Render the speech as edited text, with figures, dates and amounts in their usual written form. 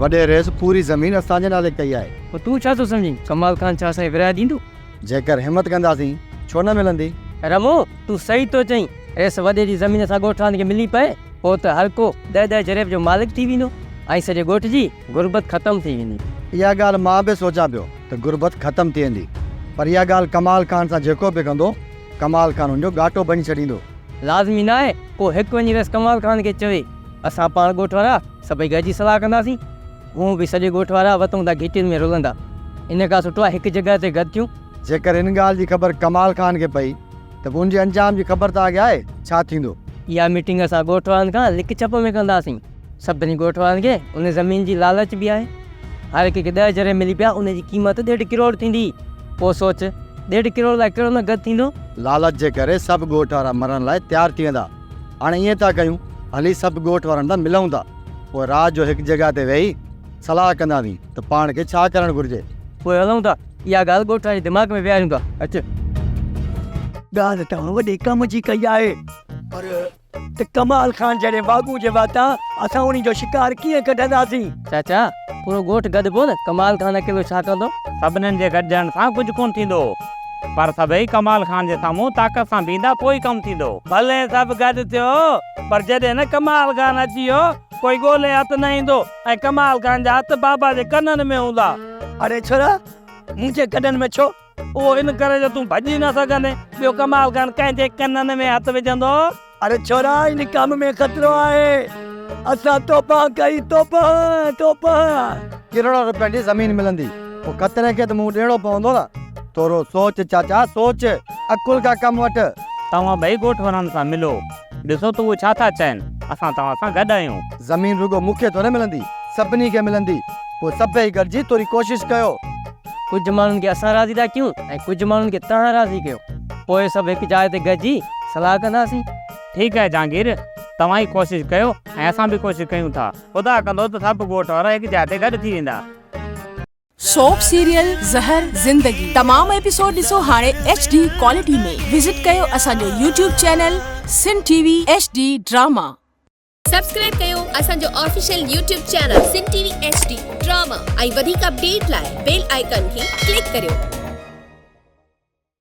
وڏي رئيس پوري زمين اسان جي نالي ڪئي آهي. پوء تون ڇا ٿو سمجهين، ڪمال خان ڇا اسان کي ورهائي ڏيندو؟ جيڪر همت ڪنداسين، ڇو نه ملندي؟ رمو، تون صحيح ٿو چئين، رئيس وڏي جي زمين اسان ڳوٺاڻن کي ملي پئي، پوء ته هر ڪو ڏهه ڏهه جريب جو مالڪ ٿي ويندو ۽ سڄي ڳوٺ جي غربت ختم ٿي ويندي. اها ڳالهه مان به سوچان پيو ته غربت ختم ٿي ويندي، پر اها ڳالهه ڪمال خان سان جيڪو به ڪندو، ڪمال خان ان جو ڳاٽو ڀڃي ڇڏيندو. لازمي ناهي ڪو هڪ وڃي رئيس ڪمال خان کي چوي، اسان پاڻ ڳوٺ وارا سڀئي گڏجي صلاح ڪنداسين. هونء به سڄي ڳوٺ وارا وتون ٿا گهٽين ۾ رلندا. ان کان سٺو آهي هڪ جڳهه تي گڏ ٿيون. جيڪر ان ڳالهه جي خبر ڪمال خان کي پئي ته پوء ان جي انجام جي خبر توهان کي آهي ڇا ٿيندو؟ اها ميٽنگ اسان ڳوٺ وارن کان لڪ ڇپ ۾ ڪنداسين. سڀني ڳوٺ وارن کي ان زمين جي لالچ به آهي. هر هڪ کي ڏهه جريب ملي پيا ان جي قيمت ڏيڍ ڪروڙ ٿيندي. پوء سوچ ڏيڍ ڪروڙ لاء ڪهڙو نه گڏ ٿيندو؟ لالچ جي ڪري سڀ ڳوٺ وارا مرڻ لاء تيار ٿي ويندا. هاڻي ائين ٿا ڪيون، هلي سڀ ڳوٺ وارن سان ملون ٿا، پوء رات جو هڪ جڳهه تي ويهي صلاح ڪنداسين ته پاڻ کي ڇا ڪرڻ گهرجي. پوء هلون ٿا، اها ڳالهه ڳوٺ وارن جي دماغ ۾ ويهاريون ٿا، اچ. ڳالهه توهان وڏي ڪم جي ڪئي آهي، پر ته ڪمال خان جهڙي واڳون جي واتان اسان انهي جو شڪار ڪيئن ڪڍنداسين؟ چاچا، پورو ڳوٺ گڏبو نه، ڪمال خان اڪيلو ڇا ڪندو؟ سڀنن جي گڏجڻ سان ڪجهه ڪونه ٿيندو. پر سڀئي ڪمال خان جي سامهون طاقت سان بيهندا پوء ئي ڪم ٿيندو. ڀلي سڀ گڏ ٿيو پر جڏهن نه ڪمال خان اچي ويو ڪوئي ڳولي هٿ نه ايندو ۽ ڪمال خان جا هٿ بابا جي ڪنن ۾ هوندا. اڙي ڇورا منهنجي ڪنن ۾ ڇو؟ اهو ان ڪري جو تون ڀڄي نه سگهندين، ٻيو ڪمال خان ڪنهن جي ڪنن ۾ هٿ وجهندو؟ اڙي ڇورا ان ڪم ۾ خطرو آهي، اسان توبه ڪئي توبه توبه. ڪروڙن روپين جي زمين ملندي، پوء خطري کي ته منهن ڏيڻو پوندو نه. ٿورو سوچ چاچا سوچ، عقل کان ڪم وٺ. توهان ٻئي ڳوٺ وارن سان ملو، ڏسو ته اهي ڇا ٿا چئن، اسان توهان سان گڏ آهيون. زمين رڳو مون کي ٿوري ملندي، سڀني کي ملندي، پوء سڀئي گڏجي ٿوري ڪوشش ڪيو. ڪجهه ماڻهن کي اسان راضي ٿا ڪيون ۽ ڪجهه ماڻهن کي توهان راضي ڪيو. پوء سڀ هڪ جاء تي گڏجي صلاح ڪنداسين. ٺيڪ آهي جهانگير، توهان ئي ڪوشش ڪيو ۽ اسان به ڪوشش ڪيون ٿا. خدا ڪندو ته سڀ ڳوٺ وارا هڪ جاء تي گڏ ٿي ويندا. سوپ سيريل زهر زندگي تمام ايپيسوڊ ڏسو هاڻي ايڇ ڊي ڪوالٽي ۾ وزٽ ڪيو اسان جو YouTube channel Sindh T V H D drama. Subscribe ڪيو اسان جو official YouTube channel Sindh T V H D drama ۽ وڌيڪ اپڊيٽ لاء بيل آئيڪان کي ڪلڪ ڪريو.